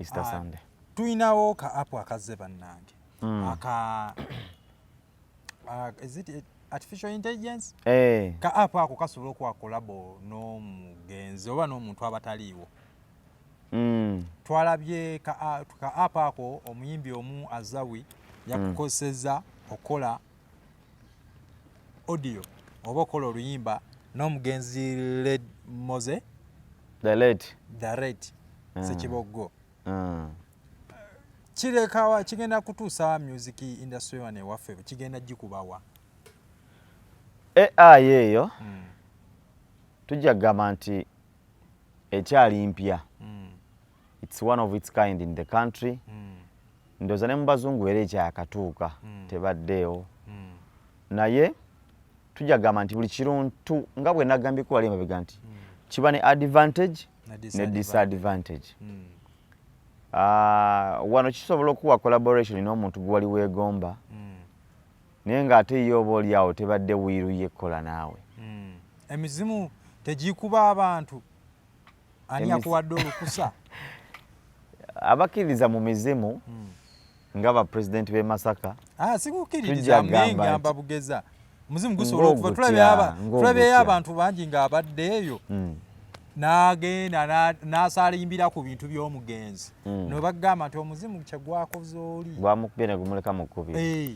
Easter Sunday. Tulinawo ka app akazze, bannange, aka is it artificial intelligence? Eh. Ka app ako kasobola okuwa collabo n'omugenzi oba n'omuntu abataliiwo. Twalabye ka app ako, omuyimbi omu Azawi yakukozeseza okukola audio oba okukola oluyimba n'omugenzi Led Moze. The late. The late Ssekiboggo. Kirekawa kigenda kutuusa music industry wano ewaffe, kigenda gikubawa? AI eyo tujja kugamba nti ekyali mpya. It's one of its kind in the country. Ndowooza ne mu bazungu era ekyakatuuka, tebaddeewo. Naye tujja kugamba nti buli kiruntu, nga bwe nagambyeko wali emabega, nti kiba ne advantage ne disadvantage. Ah, wano kisobola okuwa collaboration n'omuntu gwe wali weegomba, naye ng'ate ye oba oli awo tebadde wiiru ye kukola naawe. Emizimu tegikuba abantu, ani yakuwadde olukusa? Abakkiririza mu mizimu nga bapulezidenti b'e Masaka. Ah, sikukkiririza. Tujja kugamba ngamba nti- bugeza omuzimu gusobola okuva. Ng'ogutya, ng'ogutya. Tulabyeyo abantu bangi ng'abadde eyo n'agenda n'asaalimbira ku bintu by'omugenzi, ne bagamba nti omuzimu kyegwakoze oli. Gwamukubye ne gumuleka mu kkubi. Eh.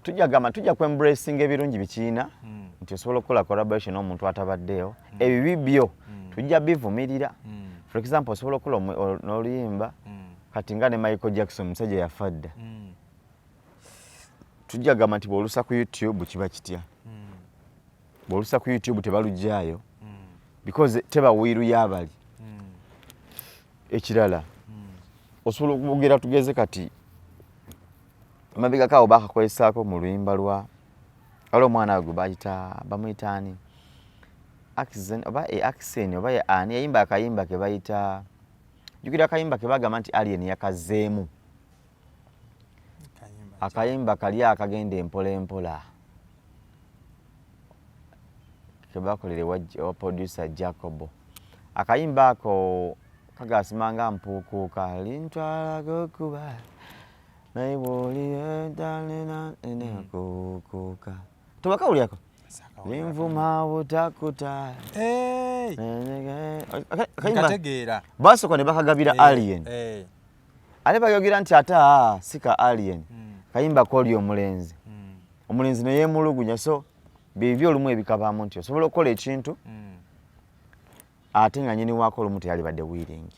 Tujja gamba tujja ku embracinga ebirungi bikiina, nti osobola okukola collaboration n'omuntu atabaddeewo. Ebibi byo tujja bivumirira. For example, osobola okukola n'oluyimba kati nga ne Michael Jackson, omusajja yafa dda. Tujja gamba nti bw'olusa ku YouTube kiba kitya? Bw'olusa ku YouTube tebalugyayo because teba wiiru y'abali. Ekirala, osobola okwogera, tugeze kati mabegako awo bakakozesaako mu luyimba lwa, waliwo omwana gwe bayita, bamuyita ani, Axen oba Axen oba ye ani, yayimba akayimba ke bayita, jjukira akayimba ke bagamba nti Alien yakazeemu. Kayimba ki? Akayimba kali akagenda empola empola ke bakolera ewa producer Jacobo. Akayimba ako kagasimanga mpuukuuka lintwalako kuba naye bwoli enkuukuuka, tobakawulyako? Saakawulirako. Linvuma butakuta. Hey! Akayimba Nkategeera. basooka ne bakagabira Alien, ate bayogera nti ate aa si ka Alien, kayimba koli omulenzi. Omulenzi neyemulugunya. So byebyo olumu ebikabaamu nti osobola okukola ekintu ate nga nyini waako olumu teyalibadde willing.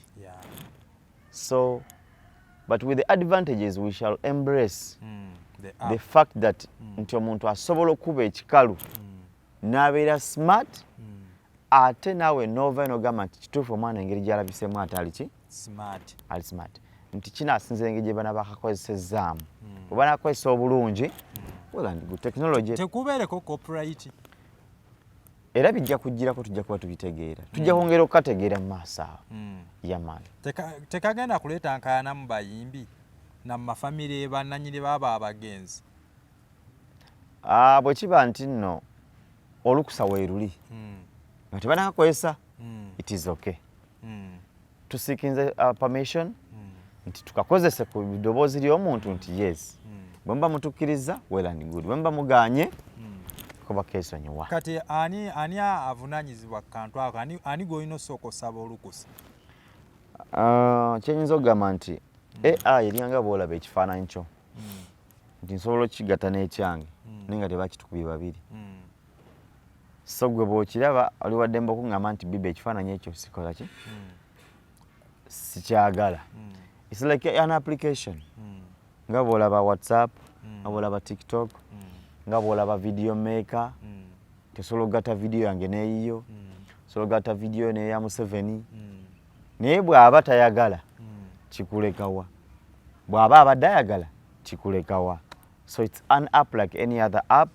So, but with the advantages, we shall embrace The the app. fact that nti omuntu asobola okuba ekikalu n'abeera smart, ate naawe noova nogamba nti kituufu, omwana engeri gyalabisemu ate ali ki? Smart. Ali smart. Nti kinaasinzira engeri gye bana bakakozesezaamu. Bwe banakozesa obulungi, well and good. Technology Tekubeereko copyright. Era bijja kugirako, tujja kuba tubitegeera, tujja kwongera okukategeera mu maaso awo. Yamaani. Tekagenda kuleeta nkaayana mu bayimbi na mu mafamire bannanyini baabo abagenzi? Ah, bwe kiba nti nno olukusa weeruli nga tebanakakozesa, it is okay. Tuseekinze permission nti tukakozese ku ddoboozi ly'omuntu, nti yes, bwe muba mutukkiriza, well and good. Bwe muba muganye, kuba keesonyiwa. Kati ani avunaanyizibwa ku kantu ako? Ani gw'olina osooka osaba olukusa? Ah, kyenyinza okugamba nti AI eringa bw'olaba ekifaananyi kyo, nti nsobola okukigatta n'ekyange, naye nga tebakitukubye babiri. So gwe bw'okiraba oli waddembe okuŋŋamba nti, "Biba, ekifaananyi ekyo sikola ki, sikyagala." It's like an application, nga bw'olaba WhatsApp, nga bw'olaba TikTok, nga bw'olaba video maker. Tosobola okugatta video yange n'eyiyo, osobola okugatta video n'eya Museveni, naye bw'aba tayagala kikulekawa, bw'aba abadde ayagala kikulekawa. So it's an app like any other app.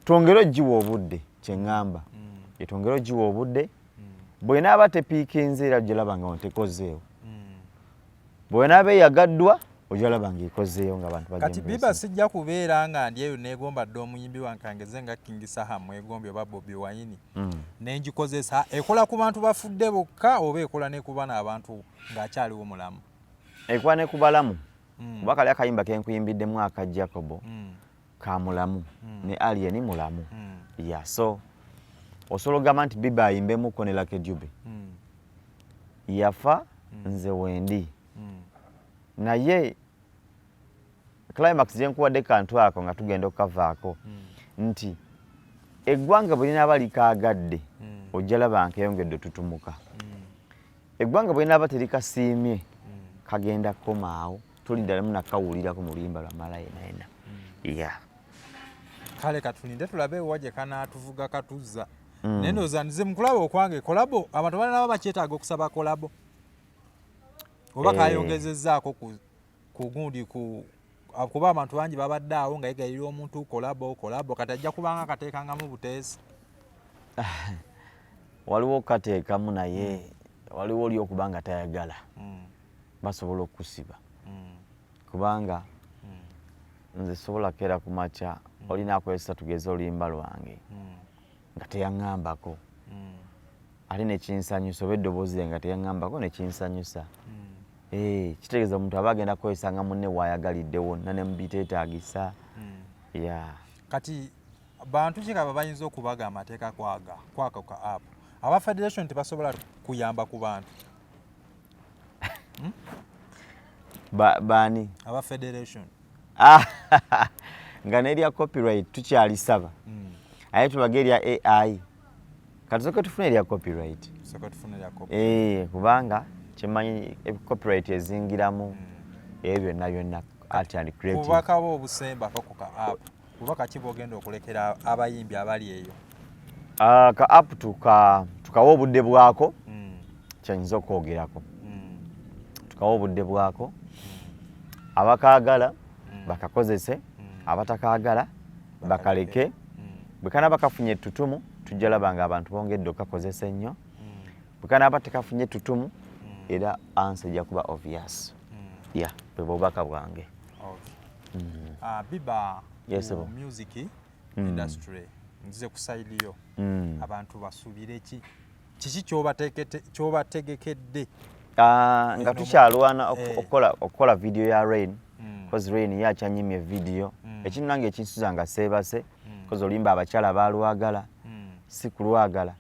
Twongere ogiwa obudde, kyeŋŋamba, etwongere ogiwa obudde. Bw'enaaba tepiikinze, era ojjalaba nga tekozeewo. Bw'enaaba eyagaddwa, ojjalaba nga ekozeewo nga abantu. Kati Biba, sijja kubeera nga ndi eyo neegomba dde omuyimbi wange, kangeze nga King Saha mwegombye oba Bobi Wine, nengikozesa. Ekola ku bantu bafudde bokka oba ekola ne ku bano abantu ng'akyaliwo mulamu? Ekuba ne ku balamu, kuba kali akayimba kenkuyimbiddemu aka Jacobo ka mulamu ne Alien mulamu. Yeah, so osobola okugamba nti Biba ayimbemuko ne Lucky Dube. Yafa, nze wendi. Naye climax gyenkuwadde kantu ako nga tugenda okukavaako nti eggwanga bwe linaaba likaagadde, ojja laba nkeyongedde otutumuka. Eggwanga bwe linaaba terikasiimye, kagenda kukomaawo, tuliddalamu nakawulirako mu luyimba lwa mala yena yena. Yeah. Kale katulinde tulabe ewa gye kanaatuvuga katuzza. Naye ndowooza nze mukulaba okwange, collabo abantu balina bakyetaaga okusaba collabo oba kayongezezzaako ku gundi ku kuba abantu bangi babadde awo nga yegayirira omuntu collabo, collabo, kati ajja kubanga kateekangamu buteesi. Waliwo okukateekamu, naye waliwo oli okuba nga tayagala, basobola okukusiba, kubanga nze sobola keera ku makya olina akozesa tugeze oluyimba lwange nga teyaŋŋambako, ate nekinsanyusa, oba eddoboozi lye nga teyaŋŋambako nekinsanyusa. Eh, kitegeeza omuntu aba agenda kukozesa nga munne waayagalidde wonna ne mubiteetaagisa ya. Kati bantu kikaba bayinza okubaga amateeka kwaga kwako ka app, aba federation tebasobola kuyamba ku bantu? Baani? Aba federation. Ah, nga nerya copyright tukyalisaba, aye tubage erya AI. Katusooke tufune erya copyright. Sooka tufune erya copyright. Eh, kubanga kyemanyi copyright ezingiramu ebyo byonna byonna, art and creative. Bubaka bwo obusembako ku ka app, bubaka ki bwogenda okulekera abayimbi abali eyo? Ah, ka app tukawa obudde bwako. Kyayinza okwogerako, tukawa obudde bwako, abakaagala bakakozese, abatakaagala bakaleke. Bwe kanaaba kafunye ettutumu, tujja laba nga abantu bongedde okukakozesa ennyo. Bwe kanaaba tekafunye ettutumu, era answer ejja kuba obvious. Ya, bwe bubaka bwange. Okay. Ah, Biba, Yes, ku sir. music industry, nzize ku side yo, abantu basuubire ki? Kiki kyobategekedde? Ah, nga tukyalwana okukola video ya Rain, cause Rain ye akyanyimye video. Ekintu nange ekinsuza nga seebase, cause oluyimba abakyala balwagala, si kulwagala,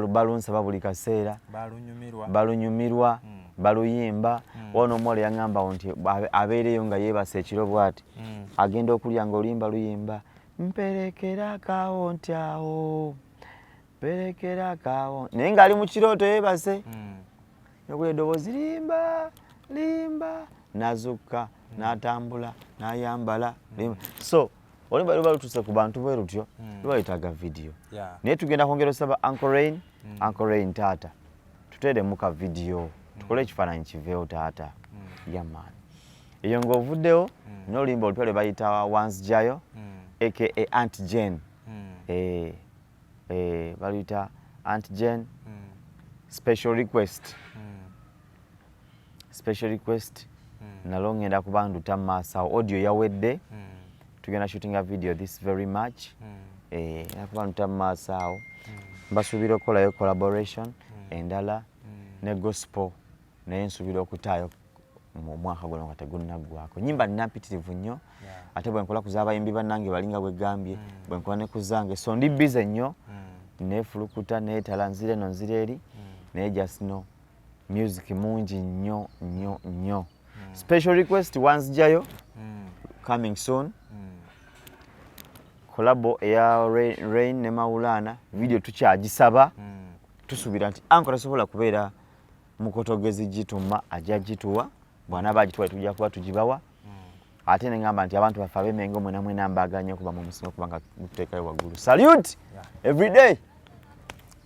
balunsaba buli kaseera. Balunyumirwa. Balunyumirwa, baluyimba. Wano omuwala yaŋŋambawo nti abeereyo nga yeebase ekiro bw'ati, agenda okulya nga oluyimba luyimba, "Mperekera kawo ntyawo, mperekera kawo," naye ng'ali mu kirooto yeebase, nokula eddoboozi limba limba, n'azukka, n'atambula, n'ayambala limba. So oluyimba luba lutuuse ku bantu bwe lutyo, luba lwetaaga video. Naye tugenda kwongera osaba Uncle Rain, Uncle Rain taata, tuteeremu ka video, tukole ekifaananyi kiveewo taata. Yeah man, eyo ng'ovuddewo n'oluyimba olupya lwe bayita Wansjayo, aka Aunt Jane. Eh, eh, baluyita Aunt Jane special request. Special request nalwo ngenda kuba nduta mu maaso awo. Audio yawedde, tugenda shootinga video this very much. Eh, ngenda kuba nduta mu maaso awo. Mbasuubira okukolayo collaboration endala ne gospel, naye nsuubira okutaayo mu mwaka guno nga tegunnaggwako. Nyimba nina mpitirivu nnyo, ate bwe nkola ku z'abayimbi bannange balinga bwe gambye, bwe nkola ne ku zange, so ndi busy nnyo, neefulukuta, neetala, nzira eno nzira eri, naye just know music mungi nnyo nnyo nnyo. Special request wanzijayo coming soon. Collabo eya Rain ne Maulana, video tukyagisaba. Tusuubira nti anko tasobola kubeera mukotogezi gituma, ajja gituwa. Bw'anaaba agituwa, tujja kuba tugibawa. Ate neŋŋamba nti abantu baffe ab'Emengo mwena mwena mbaagala nnyo, okuba mu musinga okuba nga mututeekayo waggulu. Salute every day.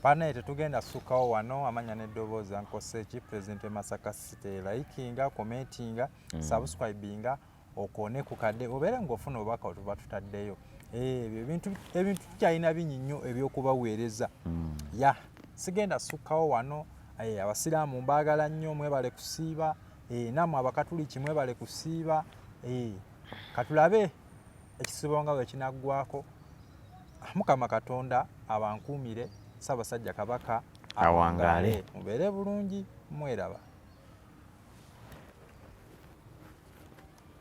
Pane tetugenda sukkawo wano. Amanya n'eddoboozi Ankoseki, president e Masaka City. Likinga, commentinga, subscribinga, okone ku kadde obeere ng'ofuna obubaka otuba tutaddeyo. Eh, ebyo ebintu tukyalina bingi nnyo ebyokubaweereza. Ya, sigenda sukkawo wano. Eh, abasiraamu mbaagala nnyo, mwebale kusiiba. Eh, nammwe abakatuliki mwebale kusiiba. Eh, katulabe ekisibo nga bwe kinaggwako. Mukama Katonda abankuumire, Ssaabasajja Kabaka awangaale. Mubeere bulungi, mweraba.